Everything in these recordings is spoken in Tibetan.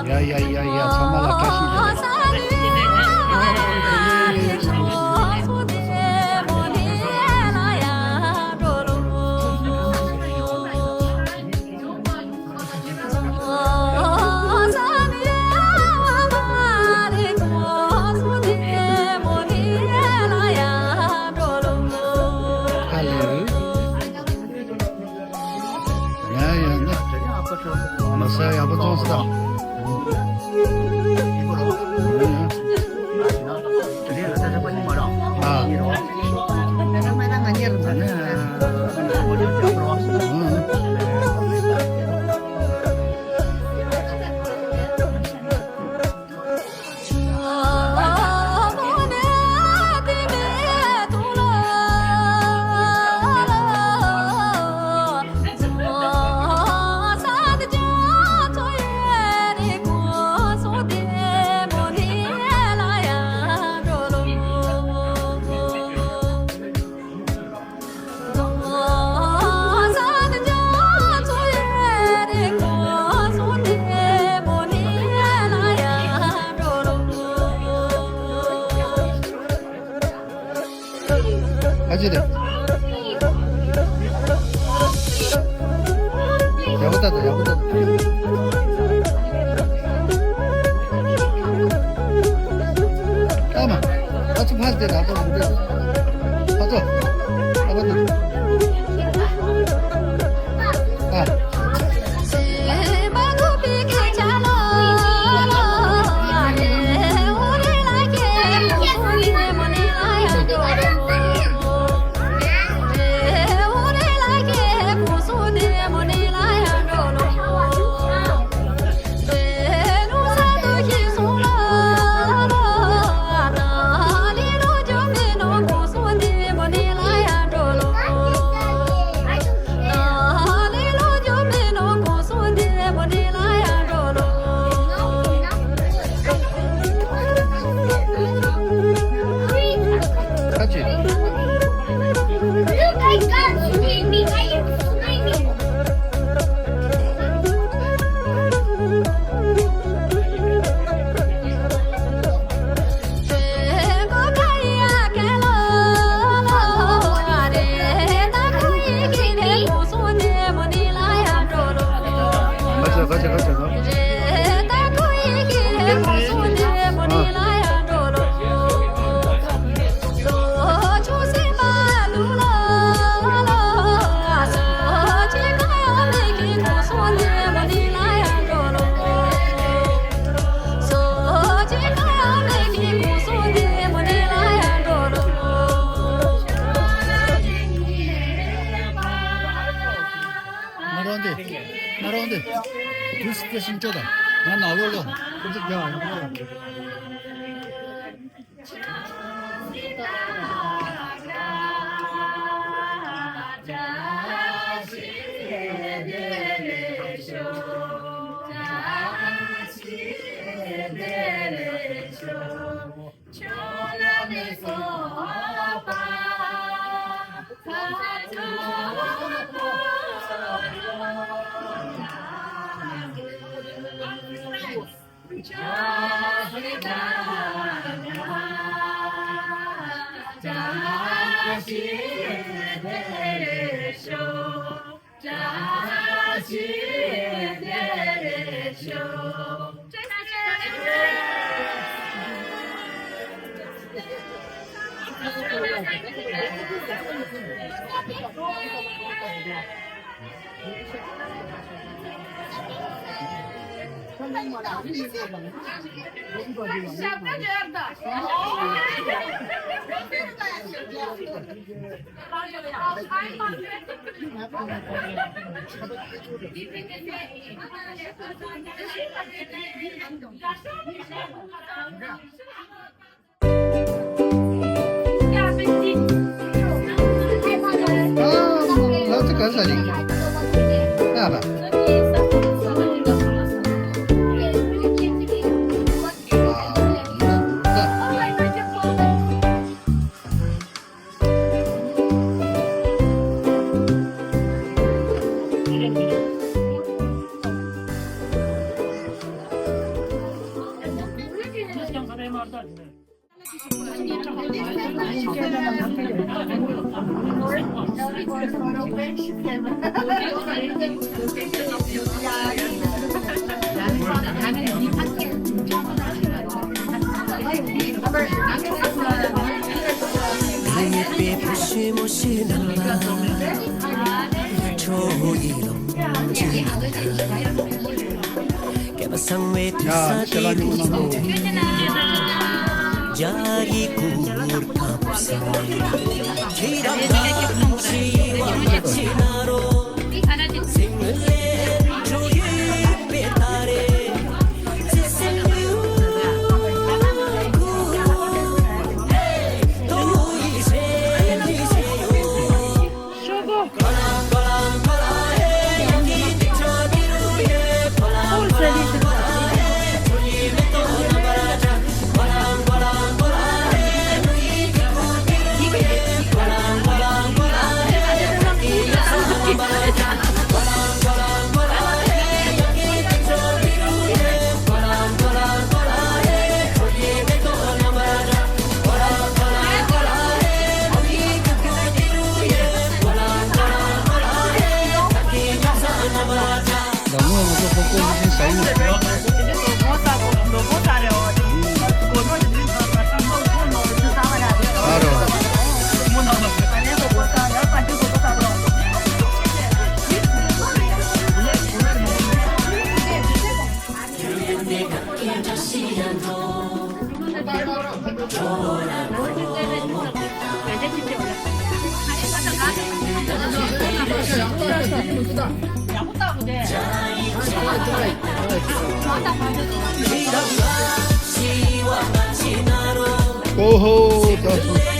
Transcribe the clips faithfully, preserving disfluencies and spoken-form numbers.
ཡ་ཡ་ཡ་ཡ། ཚང་མ་ལ་བཀྲ་ཤིས་བདེ་ལེགས། ཧ་ལེ། ཡ་ཡ་ཡ། མ་ཟ་ཡག་པོ་བཙོང་སོང་། ཨ། ཨ་ཅེ་རེད། ཡག་པོ་ལྟ་དང་། ཡག་པོ་ལྟ་དང་། ཨ་མ། ཨ་ཚོ་ཕར་བལྟས་དང་། ཨ་ཚོ་ཕར་བལྟས། ཨ་ཚོ། ཨ་ཕར་བལྟས། ཨ། ང་རང་དེ། ང་རང་དེ། དུས་སུ་སྐྱེ་སུམ་ཅུ་དང་། ང་ནང་ལོགས་ལ། ཁོ་ཚོ་རྒྱག་ཡོང་གི་རེད། ཨོ་ཧོ། ད་སོང་།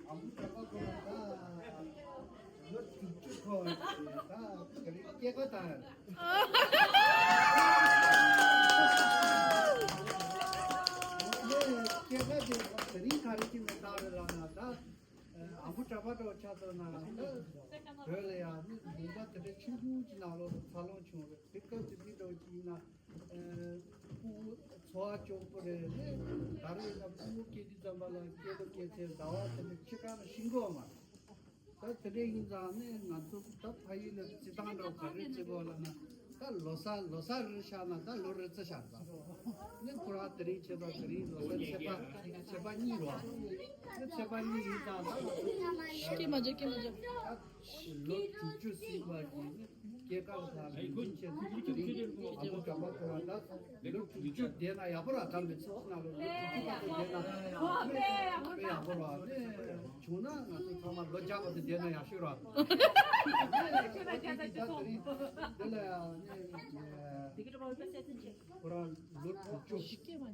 ཨ་མོ་གྲྭ་པ་ཁོ་ལ་ད་ལོ་དྲུག་ཅུ་ཁོ་ད་ག་རེ་སྐྱེས་སྐར་དང་། སྐྱེས་སྐར་དེ་དེ་རིང་ག་རེ་ཅི་མེད་ད་རེ་ལ་ན་ད་ཨ་མོ་གྲྭ་པ་འགྲོ་ཆ་ཚང་ན་ད་བོད་ལ་ཡང་ནི་ལུང་པ་དེ་འདྲ་ཆུང་ཆུང་ཅིག་ནང་ལོགས་འཚར་ལོངས་བྱུང་བས་དེ་སྐབས་དེ་དུས་འགྲོ་ཅིག་ཡིན་ན། ཨ་སྤུ་གུ་འཚོ་བ་སྐྱོ་པོ་རེད། ད་རེས་ཡིན་ན་སྤུ་གུ་སྐྱེས་དུས་ཙམ་པ་ལ་སྐྱེ་ལོ་སྐྱེ་ཚེ་ཟླ་བ་དེ་འདྲ་ཕྱི་ཁ་ལ་ཤི་འགོ་མ་རེད། ད་དེ་འདྲ་ཡིན་ཙང་ནས་ང་ཚོ་ད་ཕ་ཡུལ་ལ་སྤྱི་བཏང་འདྲ་བོ་ག་རེ་བྱེད་དགོས་ལབ་ན། ད་ལོ་གསར་ལོ་གསར་རེ་ཤར་ན་ད་ལོ་རེ་རྩི་ཤར་ཙང་ནས་ཁོ་རང་དེ་རིང་ཆེ་ད་དེ་རིང་ལོ་གསར་ཚེས་པ་ཚེས་པ་གཉིས་རོ། ཚེས་པ་གཉིས་ཡིན་ཙང་ད་ལོ་སྐྱེ་མ་འཇོག་སྐྱེ་མ་འཇོག་ད་ལོ་དྲུག་ཅུ་ཟིན་པ་གི་སྐྱེས་སྐར་ལ་ལུས་སྦྱིན་ཆེད་དུ་དེ་རིང་ཨ་མོ་གྲྭ་པ་ཁོ་རང་ད་ལོ་དྲུག་ཅུ་བསྡད་ན་ཡག་པོ་ར། ད་མི་ཚེ་ནང་ལོ་ལོ་དྲུག་ཅུ་བར་དུ་བསྡད་ན་དཔེ་ཡག་པོ་ར། དེ་བྱུང་ན་ང་ཚོ་ཚང་མ་ལོ་བརྒྱ་བར་དུ་བསྡད་ན་ཡག་ཤོས་ར། དེ་ལ་ཡང་ནི་ཁོ་རང་ལོ་དྲུག་ཅུ་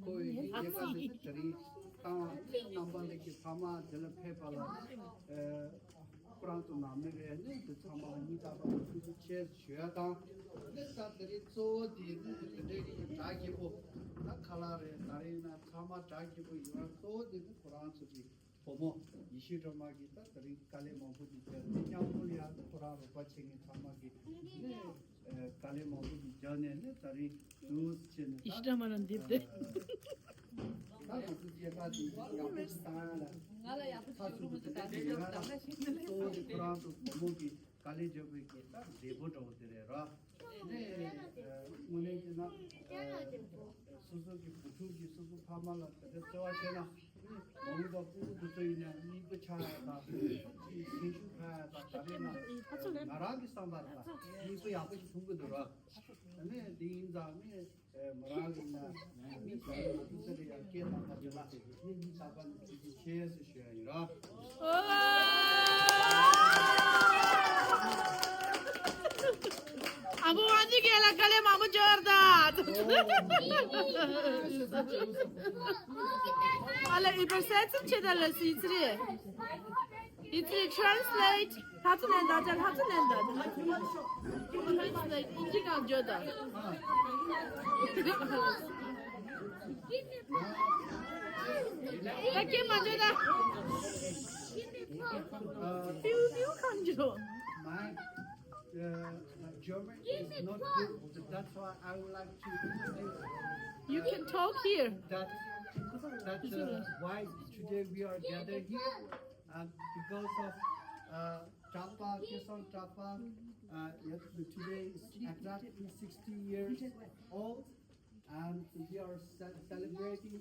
ཁོ་ཡི་སྐྱེས་སྐར་དེ་དེ་རིང་ཏང་རྣམ་པ་ལས་ཀྱི་ཚང་མ་དེ་ལ་ཕེབས་པ་ལ། ཁོ་རང་ཚོ་ནང་མི་རེ་ནས་འདི་ཚང་མ་ལ་སྙིང་ཐག་པ་ནས་ཐུགས་རྗེ་ཆེ་ཞུ་ཡ་དང་། ནི་ད་དེ་རིང་གཙོ་བོ་དེ་ནི་དེ་འདྲའི་གི་གྲ་རྒྱས་པོ་ད་ཁ་ལག་རེད། ད་རིང་ན་ཚང་མ་གྲ་རྒྱས་པོ་ཡོད་ར། གཙོ་བོ་དེ་ནི་ཁོ་རང་ཚོ་གི་བུ་མོ་ཡེ་ཤེས་སྒྲོལ་མ་གི་ད་དེ་རིང་དཀའ་ལས་མང་པོ་ཅིག་བརྒྱབ་ནས་མཉམ་པོ་ལ་ཡ་ཁོ་རང་རོགས་པ་བྱེད་མཁན་ཚང་མ་གི་ནི། དཀའ་ལས་མང་པོ་ཞིག་བརྒྱབ་ནས་ནི་ད་རིང་ཐུགས་རྗེ་ཆེ་ནས། ད་ང་ཚོ་སྐྱེས་པ་དེ་ཡག་པོ་ཞིག་བཏང་ཡ་ལ། ང་ལ་ཡག་པོ་ཞིག་བྱུང་མི་འདུག་ད་ལྟ་ང་ཞིག་མི་ལས། གཙོ་བོ་དེ་ཁོ་རང་ཚོ་བུ་མོ་གི་དཀའ་ལས་བརྒྱབ་པའི་གི་ད་འབྲས་བུ་འདྲ་བོ་དེ་རེད་ར། དེ་ནས་དངོས་གནས་བྱས་ན་སོ་སོ་གི་བུ་ཕྲུག་གིས་སོ་སོ་ཕ་མ་ལ་དེ་འདྲ་བརྩེ་བ་བྱས་ན། མ་འོངས་པ་སྤུ་གུ་དེ་ཚོ་ཡིན་ན་སྙིང་པོ་ཆགས་ཡ་དང་སེམས་ཤུགས་འཕར་ཡ་དང་། ད་རེས་ན་ང་རང་གི་བསམ་པར་ད་སྙིང་པོ་ཡག་པོ་ཞིག་མཐོང་གི་འདུག་ར། ཨ་ནི་དེ་ཡིན་ཙང་ནི་མོ་རང་གི་ན་མི་ཚེ་ལ་དུས་ཚོད་ལ་ཡང་སྐད་བཏང་པ་དེ་ལ་ནི་མི་ཚགས་པ་ནི་ཐུགས་རྗེ་ཆེ་ཟེར་ཞུ་ཡ་ཡིན་ར། ཨ་མོ་ཨ་ཅེ་ག་ལ་དཀའ་ལས་མང་པོ་འབྱོར་ད། ཨ་ལ་übersetzen བྱེད་ད་ལ་སི་ཚི་རེ། It's a translate. ལྷ་ཚོ་ནན་ད་ཅ་ལྷ་ཚོ་ནན་ད། Translate. ཨིན་ཇི་གང་བརྗོད་ད། ད་སྐད་མ་བརྗོད་ད། ཕིའུ་ཕིའུ་གང་བརྗོད། My uh, German is not good, so that's why I would like to You can talk here. That, that's uh, why today we are gathered here. And because of uh, Tapa, Kesang Tapa, uh, yes, today is exactly sixty years old, and we are ce- celebrating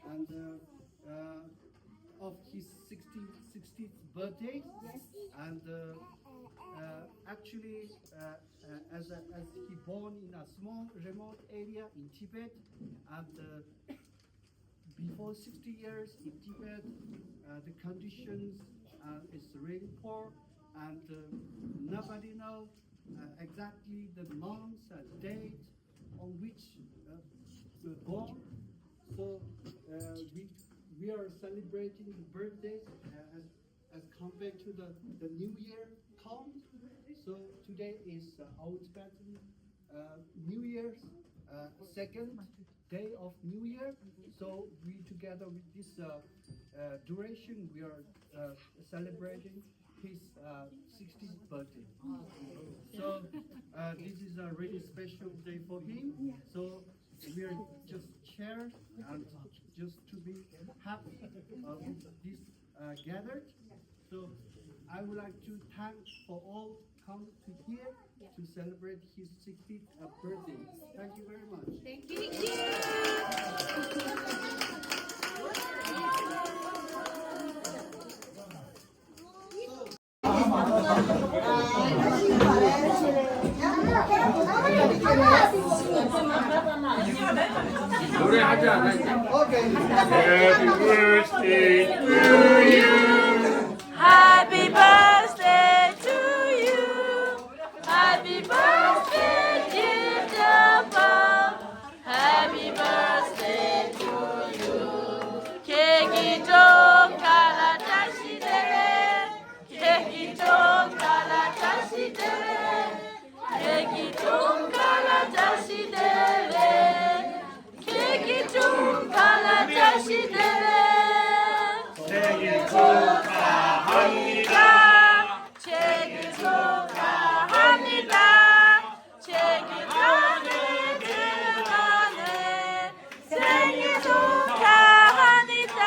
and uh, uh, of his sixty, sixtieth birthday. And uh, uh, actually, uh, uh, as a, as he born in a small remote area in Tibet, and uh, before sixty years in Tibet, uh, the conditions uh, is really poor, and uh, nobody know uh, exactly the months and date on which uh, we were born. So uh, we we are celebrating the birthday uh, as as compared to the the New Year count. So today is uh, our Tibetan uh, New Year's uh, second day of New Year. So we together with this uh, uh, duration, we are uh, celebrating his uh, sixtieth birthday. So uh, this is a really special day for him. So we are just cheer and just to be happy uh, with this uh, gathered. So I would like to thank for all come to here to celebrate his sixtieth birthday. Thank you very much. Thank you. Happy birthday to you. Happy birthday to you. Happy birthday, dear Tapa. Happy birthday to you. ཁྱེད་ཀྱི་སྒྲུང་ག་ལ་བཀྲ་ཤིས་བདེ་ལེགས། ཁྱེད་ཀྱི་སྒྲུང་ག་ལ་བཀྲ་ཤིས་བདེ་ལེགས། ཁྱེད་ཀྱི་སྒྲུང་ག་ལ་བཀྲ་ཤིས་བདེ་ལེགས། ཁྱེད་ཀྱི་སྒྲུང་ག་ལ་བཀྲ་ཤིས་བདེ་ལེགས། ཁྱེད་ཀྱི་སྒྲུང་ག་ཧ་ནི་ད། ཁྱེད་ཀྱི་སྒྲུང་ག་ཧ་ནི་ད། ཁྱེད་ཀྱི་སྒྲུང་ག་ཧ་ནི་ད། ཁྱེད་ཀྱི་སྒྲུང་ག་ཧ་ནི་ད།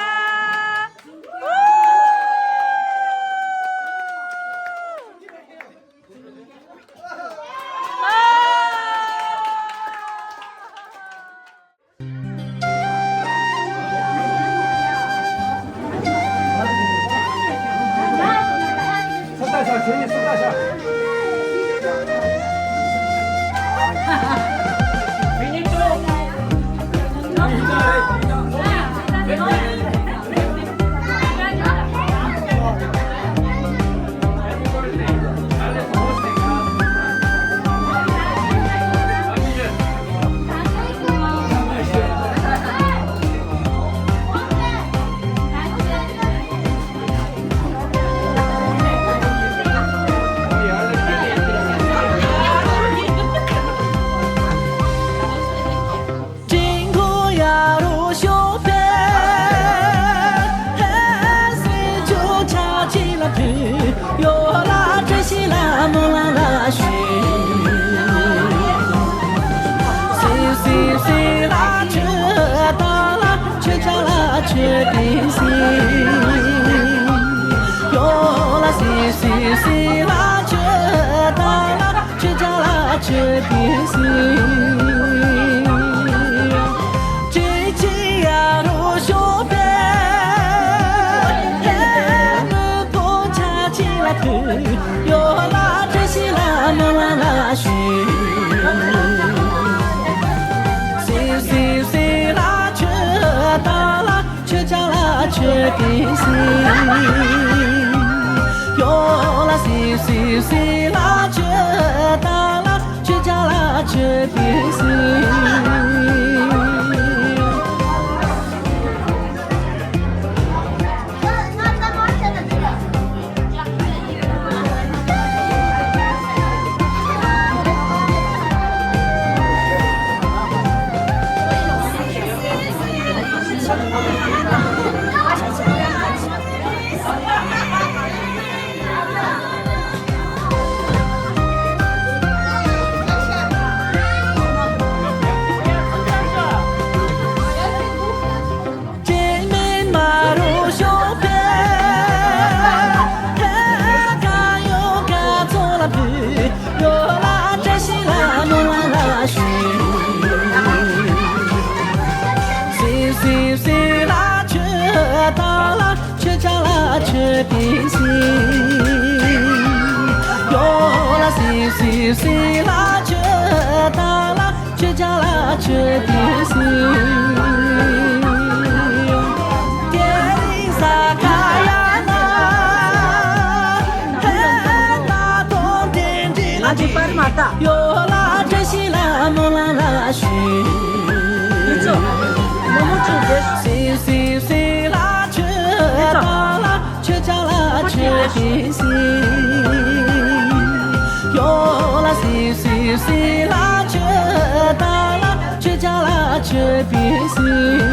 ང་ཅིག་པར་མ་ལྟ། ཡོ་ལ་བཀྲ་ཤིས་ལ་སྨོན་ལམ་ལ་ཞུ། དུས་ཚོད། མོ་མོ་ཅུང་དེ། སིའུ་སིའུ་སིའུ་ལ་ཆོས་དང་ལ་ཆོས་ཆང་ལ་ཆོས་པའི་སིའུ། ཡོ་ལ་སིའུ་སིའུ་སིའུ་ལ་ཆོས་དང་ལ་ཆོས་ཆང་ལ་ཆོས་པའི་སིའུ།